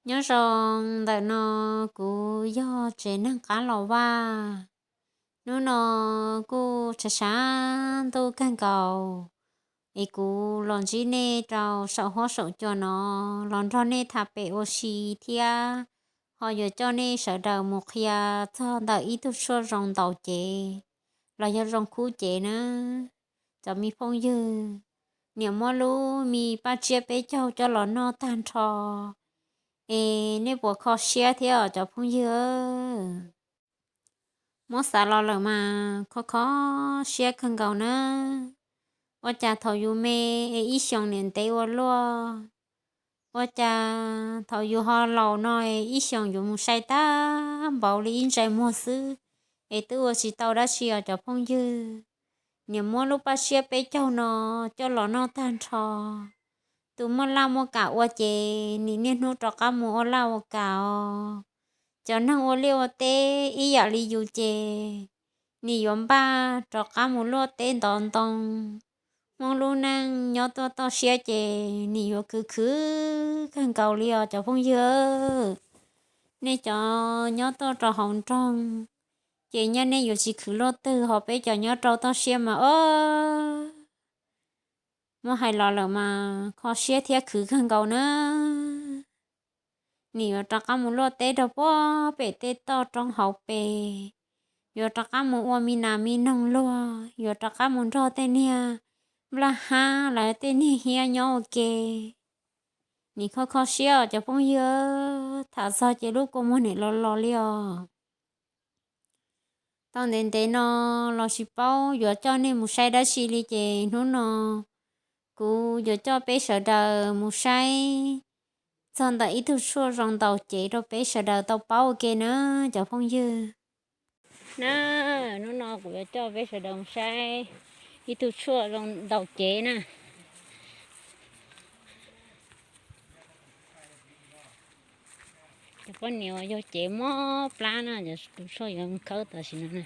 Nyob zoo ntawm no, kuv yog tsev neeg qab los vaj. Hnub no kuj tshav tshav ntuj kawg nkaus, es kuv los ntsib nej rau saum huab saum cua no, los nrog nej tham pem ua si thiab ho yuav coj nej sawv daws mus qhia txog ntawm ib tug tshuaj zoo ntaus cev los yog zoo khub cev na. Cov me phooj ywg, niam muab lub me paj tsiab peb caug coj los noj tag nrho, es nej puas kho siab thiab os cov phooj ywg? Muab xav los lawm mas kho kho siab kawg nkaus na. Ua cas thaum yus me es ib xyoos niam ntev ua luaj, ua cas thaum yus ho laus no es ib xyoos yuav mus sai tag npaum li ib ntsais muag xwb, es twb ua tsis tau dab tsi os cov phooj ywg. Niam muab lub paj tsiab peb caug no coj los noj tag nrho. Tus muaj laj muaj kam ua ces nim niaj hnub rov qab mus ua laj ua kam os. Cov neeg ua liaj ua teb ib yam li yus ces nim yuav npaj rov qab mus luaj teb ntov ntoo. Hmoob lub neej nyob tuaj toj siab ces nim yuav khwv khwv kawg nkaus li os cov phooj ywg. Nej cov nyob tuaj rau hauv nroog, ces nyaj nej yuav tsis khwv luaj twg, ho peb cov nyob rau toj siab mas os, muab hais los lawm mas kho siab thiab khwv kawg nkaus na. Nim yuav rov qab mus luaj teb rau puag pem tej toj roob hauv pes, yuav rov qab mus ua mi nas mi noog luag, yuav rov qab mus nrog tej niag nplaj hab los tej niag hiab nyob ua ke. Nim kho kho siab os cov phooj ywg, tham txog ces lub kua muag nim los los li os. Tau ntev ntev no los tsis paub yuav coj nej mus saib dab tsi li ces hnub no kuv yuav coj peb sawv daws mus saib txog ntawm ib tug tshuaj zoo ntaus cev rau peb sawv daws tau paub ua ke na cov phooj ywg. Na, hnub no kuv yuav coj peb sawv daws mus saib ib tug tshuaj zoo ntaus cev na. Cov poj niam uas yog cev mob plab na, cov tus tshuaj yuav khawb tam sim no na,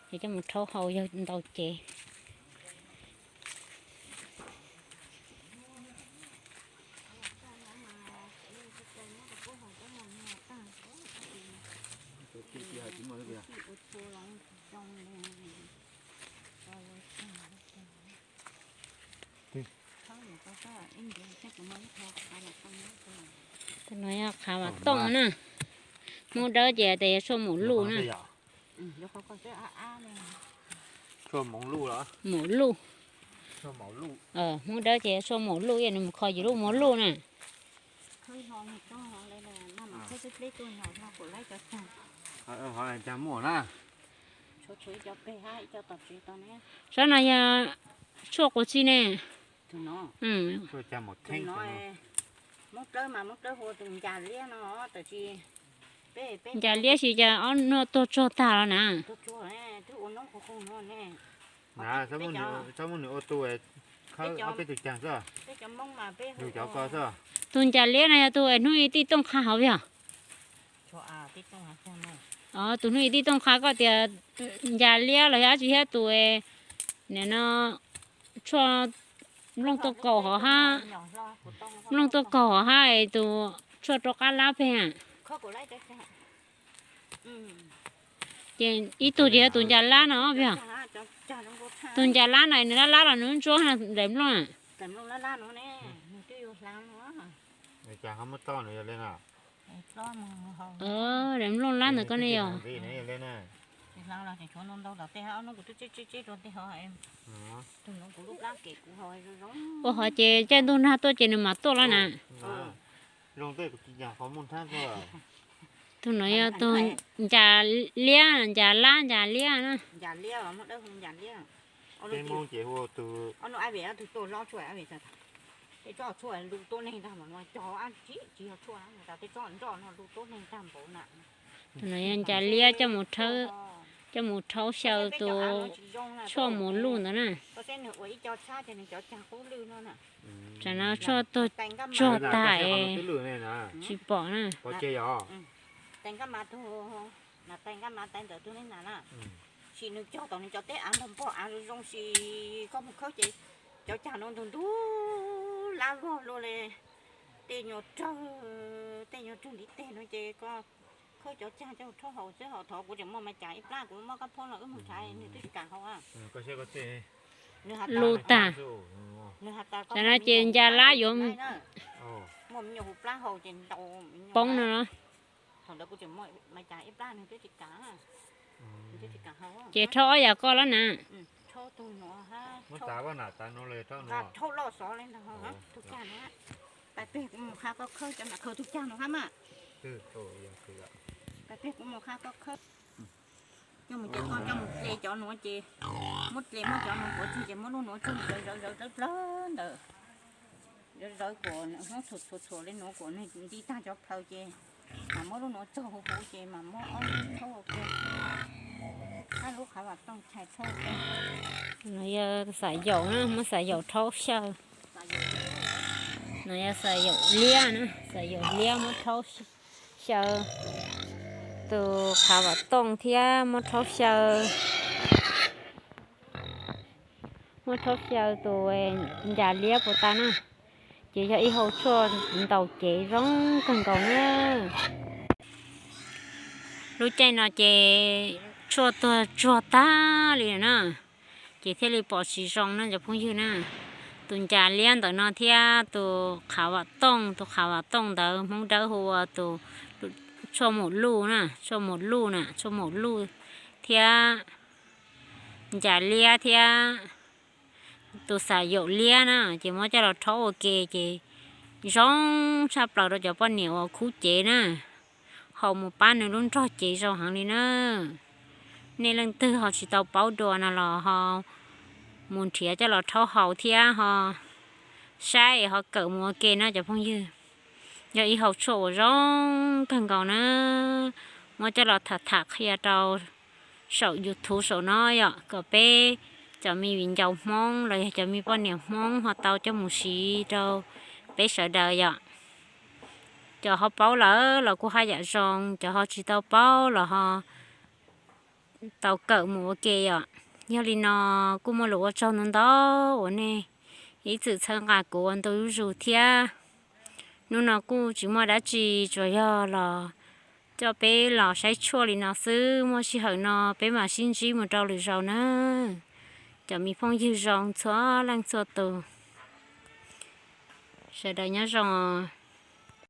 yuav coj mus rhaub haus yog ntaus cev. Tus no yog qhav vam tooj na. Hmoob dawb ces tias yog tshuaj maum luj na. Maum luj. Hmoob dawb ces yog tshuaj maum luj, yog nws mus kho yus lub maum luj na. Sab no yog tshuaj quav txij ne. Ncas liab tsis cas ob noj tuag tsuag tag los na. Tus ncas liab no yog tus es hnub ib tij tooj qha hauv yog. Tus hnub ib tij tooj qha koj tias ncas liab los yog dab tsi thiab tus, nim no tshuaj nplooj tuaj kaus hov hab, nplooj tuaj kaus hov hab es tus tshuaj rau qab lab peg. Ces ib tug ces yog tus ncas lab no peg. Tus ncas lab no nws lab lab los nws ntsuab daim nplooj na. Daim nplooj lab ntawd koj ne yog. Ua hov ces caij ntuj nag tuaj ces nws mam tuaj lawm na. Tus no yog tus ncas liab, ncas lab, ncas liab na. Tus no yog ncas liab coj mus rhaub xyaw tus tshuaj mus luj ntawd na. Tsam no tshuaj tuag tsuag tas tsis pom na. Sim nws cog tom nws cov teb av npog npog av zoo zoo, sim koj mus khawb ces cov cag no ntug ntug lab luag luaj li. Tej nyuag rawg, tej nyuag Tug ntiv teg no ces koj khawb cov cag coj rhaub haus xwb, ho thov kuv tseem muaj mai cas ib plab kuv muab kab phob los wb mus nrhav nws twb tsis kam haus. Lub tag. Tam no ces ncas lab yuav poob no. Thaum ntawd kuv tseem muaj mai cas ib plab nws twb tsis kam, twb tsis kam haus. Ces rhaub ob yam koj lab na. Rhaub tug no, rhaub loj xov li ntag, tug cag no. Pais peg kuv mus qha koj khawb cov nram khaws tug cag no hab mas. Pais peg kuv mus qha koj khawb. Coj mus coj koj coj mus dle cov nuav ces muab dle muab cov nuav puav tseg ces muab lub nuav tsuag zawv zawv zawv plawg ntawm, zawv zawv kuas hnub txhua txhua txhua li nuav kuas nws nti tag cov plhaws ces mas muab lub nuav tsuag huv huv ces mas muab ob lub thaub ua ke. Hab lub qhav vam tooj chais rhaub ua ke. No yog xam yaum na, muab xam yaum rhaub xyaw. No yog xam yaum liab na, xam yaum liab muab rhaub xyaw. Tus qhav vam tooj thiab muab rhaub xyaw. Muab rhaub xyaw tus ncas liab puas tas na. Ces yog ib hau tshuaj ntaus cev zoo kawg nkaus na. Lub caij no ces tshuaj tuag tsuag tag li na, ces thiaj li pom tsis zoo na cov phooj ywg na. Tus ncas liab ntawm no thiab tus qhav vam tooj, tus qhav vam tooj ntawd Hmoob Dawb hu ua tus tshuaj maum luj na, tshuaj maum luj na, tshuaj maum luj thiab ncas liab thiab tus xam yaum liab na, ces muab coj los rhaub ua ke ces zoo tshaj plaws rau cov poj niam uas khub cev na. Haus mus pab nws lub nrog cev zoo heev li na. Nej leej twg ho tsis tau paub dua no los ho mus nrhiav coj los rhaub haus thiab ho saib ho kawm mus ua ke na cov phooj ywg. Yog ib hau tshuaj uas zoo kawg nkaus na. Muab coj los tham tham qhia rau saum YouTube saum no yom, kom peb cov me viv ncaus Hmoob los yog cov me poj niam Hmoob ho tau coj mus siv rau peb sawv daws yom. Cov ho paub lawm los kuj haj yam zoo, cov ho tsis tau paub los ho tau kawm mus ua ke yom. Yog li no kuj muaj lus ua tsaug ntau ntau uas nej ib txwm txhawb nqa kuv ua ntu zuj zus thiab. Hnub no kuj tsis muaj dab tsi, tsuas yog los coj peb los saib tshuaj li no xwb, muaj sij hawm no peb mam sib ntsib mus rau lwm zaus na. Cov me phooj ywg zoo txhua leej txhua tus, sawv daws nyob zoo.